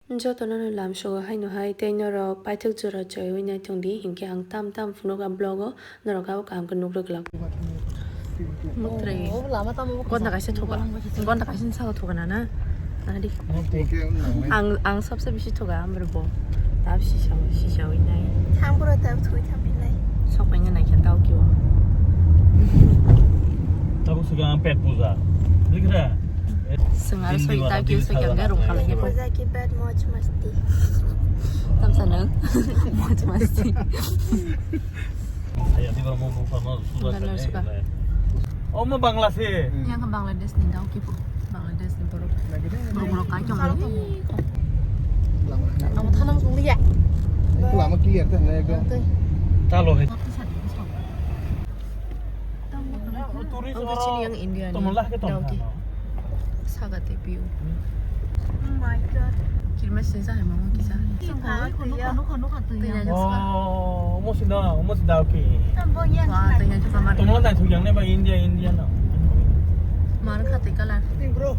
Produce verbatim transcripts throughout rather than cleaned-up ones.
Jotono no lamsogo haino hai tei norok paithak jora choiwi naithok di, hinkhe ang tam tam phunuk a vlog o norok abo kaham khe nukrwi glak. Gonta kaisa thoka, gonta kaisa ni saka thoka nana. Nadi. Ang, ang sabse bisi thoka amro bo. Tab sisa, sisa wi nai. Thang bro tab thwi thang phi nai. Sok pai nai khe tau kiwa. Tabuk saka ang pet puja. Dikra. Seng aro soi tau kiwa soi kyang ga rung khala. Pet puja ki bad moj masti. Tam sana. Moj masti. Omo Bangla se. Yang ke Bangladesh ni dao kipu. Bangladesh ni borok. Borok borok kai chong. Lama thanang sung liya. Lama clear ta na ekdom. Talo hai. Tourist. Ang kachini yang India ni. Dao ki. Saga te piu. Oh my God. Kirmes ni sa hai mama kisa. Nukha, nukha, nukha, nukha, twi yang. Oh, omo sina, omo sida, okay. Wah, twi yang chupa mar. Tongla nai thuk yang ne ba India, India na. Mar kha twi color. Bro.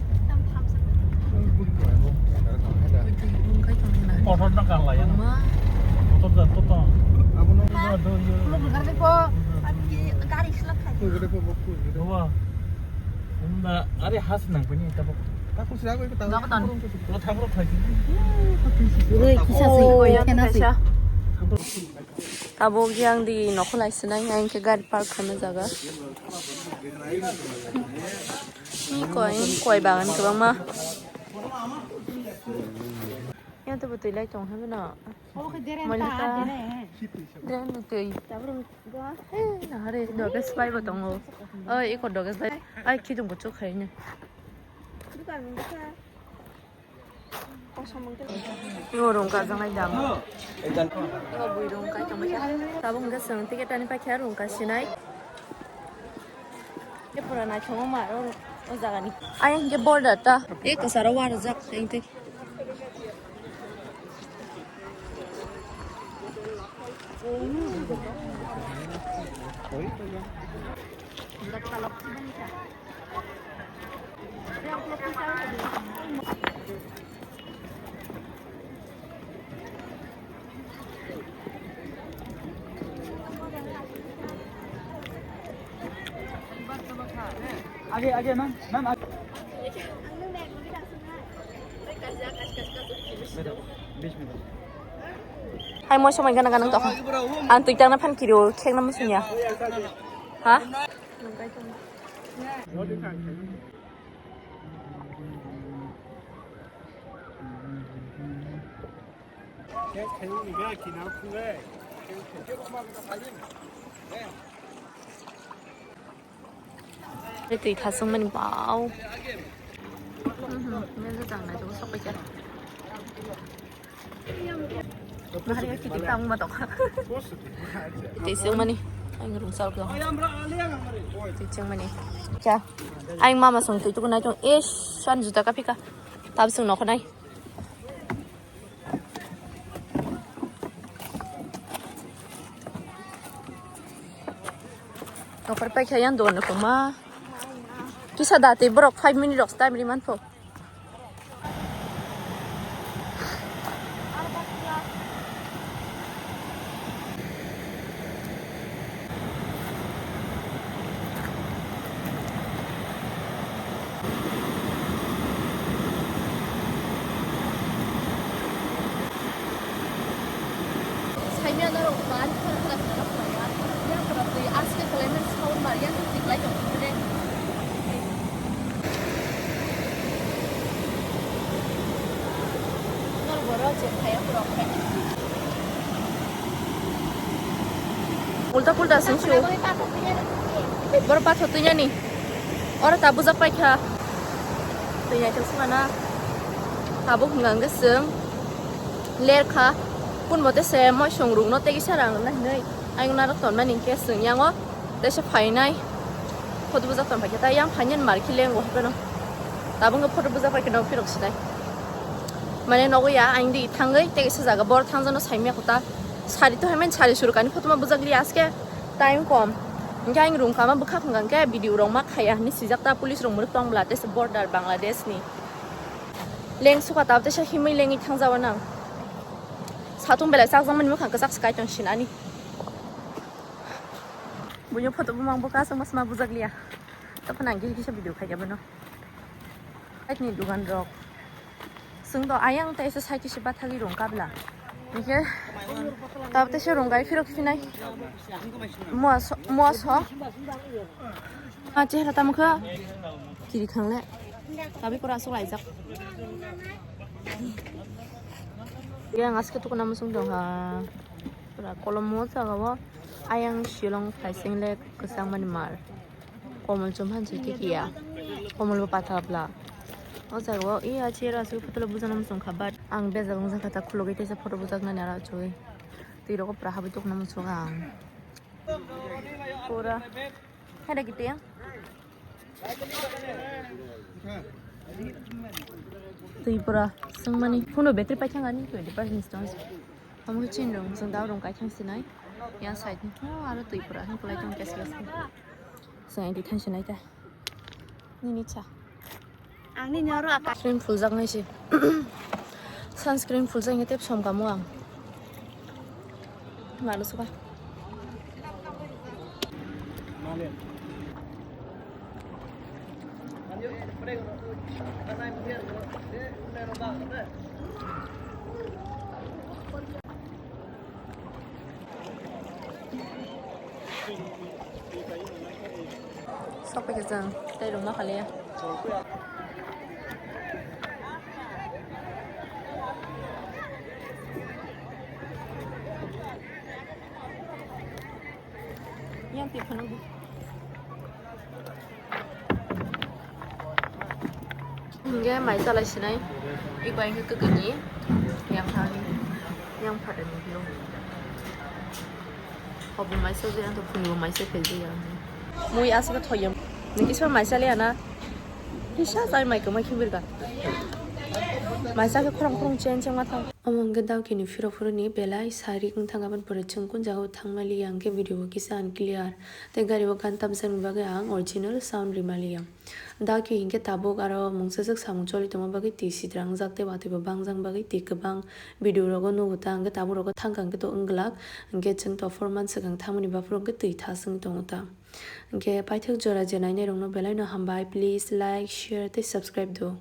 Motor na kang la ya. Ma. Motor da to to. Abono. Gari slap khai. Wah. Unda, are has nang pani tabok. Taku sira ko tabok. Lo thabro khai. Tabok yang di nokho lai sinai, yang ke gari park khaima jaga. Ni koi, koi bagan kwbangma. Yang to butui lai tong hai no. Monika. Drain ni twi. Tabuk. He, nahare, doges bai bo tongo. Oi, iko doges bai. Ai, khidung kuchuk khaina. Iko rung ka jangai dam. Iko bui rung kai tongbai kha. Tabuk hwnkhe chwng ticket ani paikha rung ka sinai. Ke pura naithokma ma o, o jagani. Ai, hwnkhe border ta. E kwcharo warjak tengtwi. Age, age, ma'am, ma'am, age. Madam, bish madam. Hai mo somai gana gana tokha. Ang twi tangna phan kiri o khekna musunya. Ha? Twi thasung mani bau. Mel jang nai jong sok pai kha. Bahari kiti tang ma tokha. Twi sung mani. Ang rung sal ko. Twi sung mani. Cha. Ang mama song twi tu nai tong. Ish, san juta ka phika. Tab sung nokho nai. Nokar pai kha yang dono koma. Kisa da tei borok five minute rok time ri man pho. Saimya norok ban khara khara khara khara ya. Ya khara twi aske khlaimani saur mar ya twi klai tong khe. Norok boro je khaya khorok khai. Ulta pulta sing su. Boro pathor twi yani. Oro ta bujak pai kha. Twi naithok se mana. Tabuk hwnka hwnkhe chwng ler kha. Kun mote se moisong rukno tei kisa rang rwna hinwi ayung narwk tonmani hinkhe chwng yango teisa phainai. Photo bujak tong paikha ta yang phainani mar khe lengo hwnkhe no. Tabuk wngkha photo bujak paikhe no phirok sinai. Mane nogo ya ang di thangwi tei kisa jaga bor thangjano saimya kota. Sari to haiman sari surukani photo ma bujak li aske time kom. Hinkhe ang rung kama bwkhak hwnkha hinkhe video rok ma khaya hinwi swijak ta police rok mwrwk tong bwla tei se border Bangladesh ni. Leng suka tab tesa himui lengui thangjawa nang. Satung belai chakjakmani mukhang kwchak swkai tong sinani. Buino photo bumang bo kasang masma bujak liya. Tokon ang giri kisa video khaikha bono. Side ni dugan rok. Sung do ayang tei se side se bathagi rung kabla. Nike tab tesa rung gai phirok phinai. Mua so, mua so. Ma chehra tamo kha kiri khangle. Tabi kora asuk laijak. Yang aske tukuna musung dong ha. Pura kolomo jaga o ayang silong phaising le kwchang mani mar. Komol chum hansi tikiya. Komol bo patha bla. O jaga o iya chera asuk photo bujana musung kha, but ang bejak wng jakha ta khulugui tesa photo bujak nani ara chui. Twi rogo pura habui tukuna musung ang. Pura. Heda kiting. Twi pura sengmani. Phone battery paithang ani twenty percent stone. Omo khe chin rung, jeng dao rung kaithang sinai. Yang side ni. Oh, aro twi pura hang kulai tong kes kes. Seng di thang sinai ta. Nini cha. Ang nini oro aka. Cream fuljak nai se. Sunscreen fuljak nge tep som kamu ang. Mano suka. Sok paikha chwng tei rwngma khalaya. Yang twi phano. Hingke mai chalai sinai. Iba hingke kwkwi ni yang thani yang phatani view. Hobo mai sojak ang to phungo mai se phelji yang. Mui aswk thoyem. Niki so mai chalai ana. Kisa chai mai kwmai khibirga. Mai chakhe khorang khorang chen chen ma thang. Omo hingke daukini phiro phuruni belai sarik wng thang aboni pore chwng kun jagao thangmaliya hingke video bo kisa unclear. Tei gari o gan tamjakni bagwi ang original sound rimaliya. Dauki hingke tabuk aro mungsajak samung choli tongma bagwi twi sidrangjak tei watwi bo bangjak bagwi twi kwbang video rogo nugo ta hingke tabuk rogo thangkha hingke to wng glak hingke chwng to phorman swkang thangmani baphuru hingke twi thaswng tongo ta. Hingke paithak jora je nainai rokno belai no hambai, please like, share tei subscribe do.